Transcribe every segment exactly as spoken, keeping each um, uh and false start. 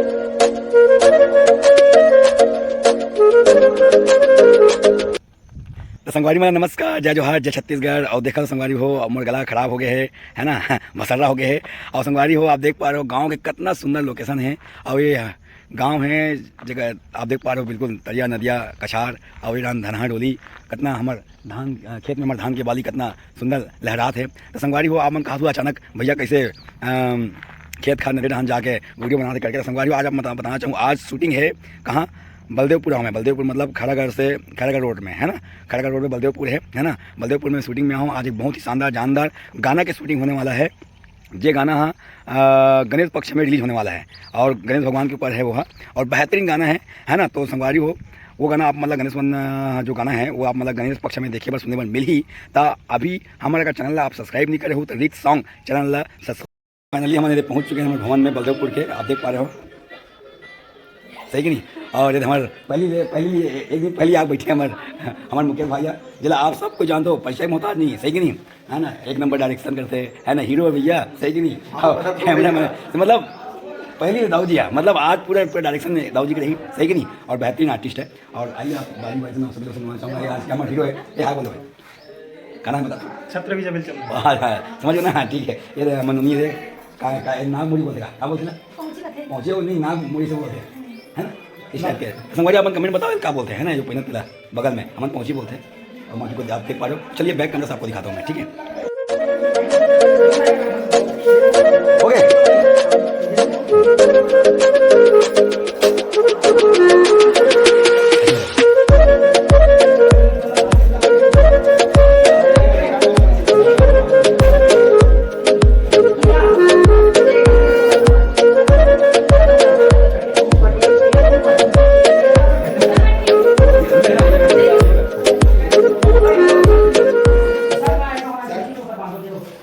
तो संगवारी मन ला नमस्कार, जय जोहार, जय छत्तीसगढ़। और देखा तो संगवारी हो, अब मोर गला खराब हो गए है, है ना, बसर्रा हो गए है। और संगवारी हो, आप देख पा रहे हो गांव के कितना सुंदर लोकेशन है। और ये गांव है, जगह आप देख पा रहे हो, बिल्कुल तरिया, नदिया, कछार, और ये धान, धनहा डोली, कितना हमर धान, अ, खेत में हमर धान के बाली कितना सुंदर लहरात है। तो संगवारी हो, आप मन कहा अचानक भैया कैसे, अम, खेत खार नदी डहान जाके वीडियो बनाते करके। तो संगवारी हो, आज आप बता-, बताना चाहूँ, आज शूटिंग है कहाँ? बलदेवपुर हूँ मैं, बलदेवपुर मतलब खैरागढ़ से, खैरागढ़ रोड में, है ना, खैरागढ़ रोड में बलदेवपुर है, है ना। बलदेवपुर में शूटिंग में हूँ। आज एक बहुत ही शानदार, जानदार गाना के शूटिंग होने वाला है। जे गाना हा, अ, गणेश पक्ष में रिलीज होने वाला है और गणेश भगवान के ऊपर है वो हा, और बेहतरीन गाना है, है ना। तो संगवारी हो, वो गाना आप मतलब गणेश मन, अ, जो गाना है वो आप मतलब गणेश पक्ष में देखे बर सुने बर मिलही। ता अभी हमारे अगर चैनल ला आप सब्सक्राइब नहीं करे हो तो रिच सॉन्ग चैनल ला सब्सक्राइब। फाइनली हम ये पहुंच चुके हैं हमारे भवन में बलदेवपुर के, आप देख पा रहे हो, सही कि नहीं? और ये हमारे पहली, पहली, एक दिन पहली आके बैठे हमारे, हमारे मुकेश भैया, जिला आप सबको जानते हो, परिचय मोहताज नहीं है, सही कि नहीं? है ना, एक नंबर डायरेक्शन करते हैं, है ना, हीरो है भैया, सही कि नहीं? हाँ, कैमरा मैन, तो मतलब पहली दाऊ जी है, मतलब आज पूरा, पूरा डायरेक्शन में दाऊ जी की रही, सही कि नहीं? और बेहतरीन आर्टिस्ट है। और आइए आप बाजू बाजू में सभी लोग से मिलना चाहूँगा, ये आज का हमारा हीरो है, ये हाय बोलो भाई, का नाम बता? छत्र विजय बेलचंद। हाँ, हाँ, समझ गए ना? हाँ, ठीक है। ये रहे हमारे नोनी, ये का, का, ये नाग मुड़ी बोलते का, का बोलते ना? पहुंची बते। पहुंचे वो नहीं, नाग मुड़ी से बोलते हैं, है ना? इस टाइप के। संगवारी, अपन कमेंट बताओ, का बोलते हैं ना, जो पहिना तिला बगल में, हम पहुंची बोलते हैं। और बाकी को आप देख पा रहे हो। चलिए, बैक कैमरा से आपको दिखाता हूँ मैं, ठीक है? ओके।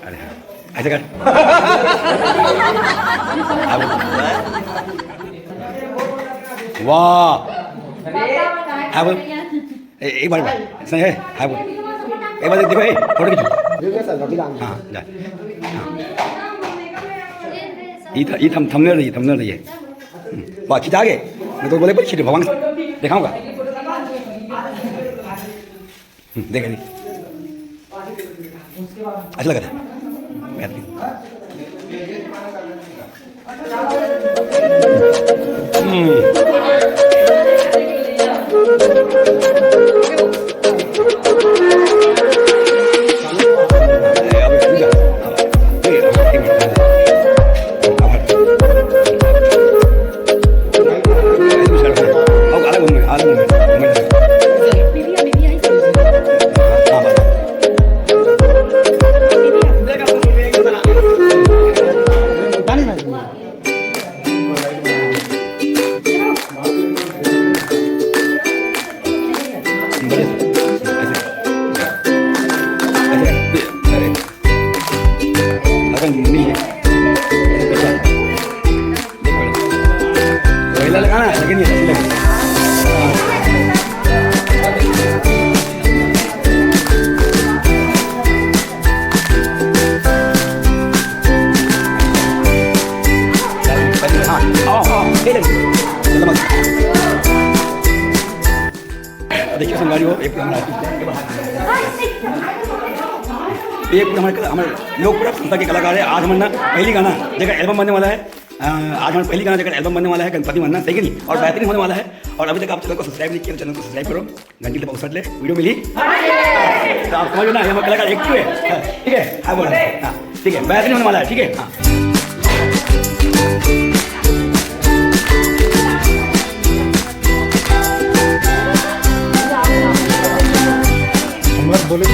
अरे हाँ, ऐसे कर। वाह, हाँ बोल। ए, एक बार, एक बार। सही है, हाँ बोल। एक बार देखो, ए, फोटो खींचो। हाँ, जा। हाँ। ये था, ये थम, थंबनेल रही, थंबनेल रही है। हम्म, वाह, खींचा आगे। मैं तो बोले, पर खींचो, भगवान दिखाऊंगा। हम्म, देख, देख। अच्छा लगा था। बेहतरीन। हम्म। पहला लगाना है, लेकिन ये नहीं लगे। हाँ, आओ, आओ, ये ले। चलो, मत। देखिए संगवारी हो, एक पूरा हमारा, ये पूरा हमारे कला-, हमारे लोग पूरा संस्था के कलाकार है। आज हमारा ना पहली गाना जेकर एल्बम बनने वाला है। अ, आज हमारा पहली गाना जेकर एल्बम बनने वाला है, गणपति वंदना, सही कि नहीं? और बेहतरीन होने वाला है। और अभी तक आप चैनल को सब्सक्राइब नहीं किया तो चैनल को सब्सक्राइब करो, घंटी दबा उस ले, वीडियो मिली। तो आप समझ लो ना, ये हमारा कलाकार एक्टिव है। ठीक है, हाँ बोलो। हाँ, ठीक है, बेहतरीन होने वाला है। ठीक है, हाँ। हम लोग बोले कि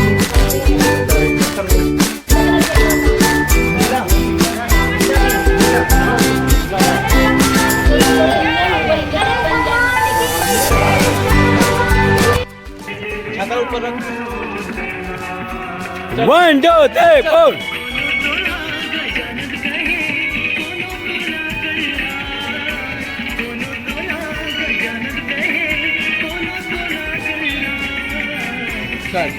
छाता ऊपर रख। One, two, three, four. Start.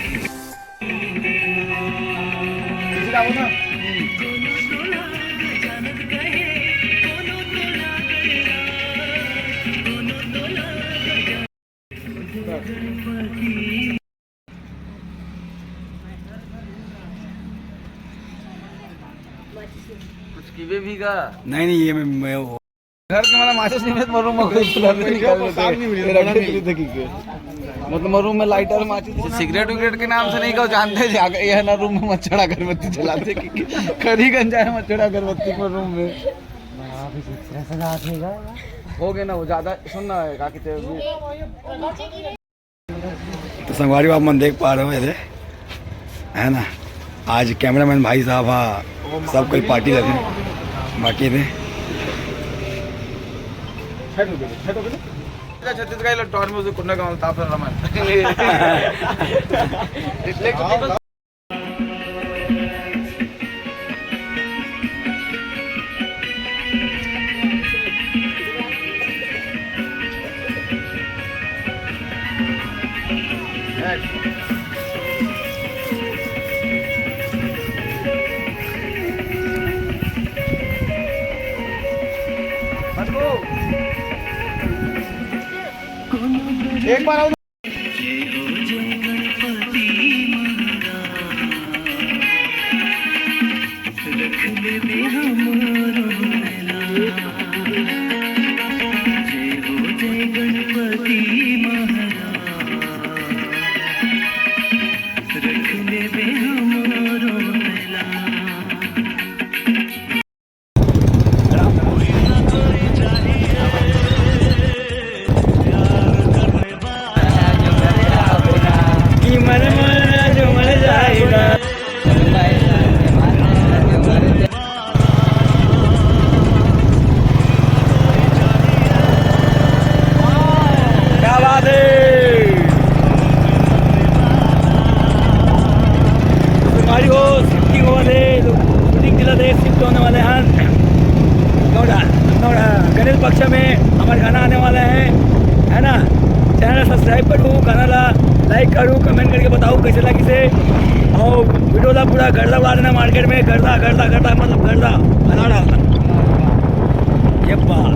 पीबे भी का? नहीं, नहीं, ये मैं, मैं वो घर के मला माचिस नहीं मिलत, मोर रूम में कोई चला नहीं, निकाल वो लेते। काम नहीं मिली, ये रख बना देते नहीं। देखी के। मतलब, मोर रूम में लाइटर, माचिस, सिगरेट विगरेट के नाम से नहीं कहो, जानते हैं, जाके ये है ना, रूम में मच्छर अगरबत्ती जलाते कि, कि खरी गंजा है मच्छर अगरबत्ती के रूम में। हो गया ना वो ज्यादा, सुन ना, का कहते हैं, तो संगवारी हो, आप मन देख पा रहे हो इधर, है ना, आज कैमरामैन भाई साहब हा सब कोई पार्टी लगे बाकी थे। छत्तीसगढ़ लो टॉर में उसे कुंडा गांव ताप रहा मैं। एक बार और। क्या बात है। तो संगवारी हो, शिफ्टिंग होवत हे, तो शूटिंग चलत हे, शिफ्ट होने वाले हैं। नौड़ा, नौड़ा, गणेश पक्ष में हमारा गाना आने वाला है, है ना? चैनल ला सब्सक्राइब करू, गाना ला लाइक करू, कमेंट करके बताओ कैसे लगिस हे। और वीडियो ला पूरा गर्दा उड़ा देना मार्केट में, गर्दा, गर्दा, गर्दा, मतलब गर्दा, भला डालना। ये बात।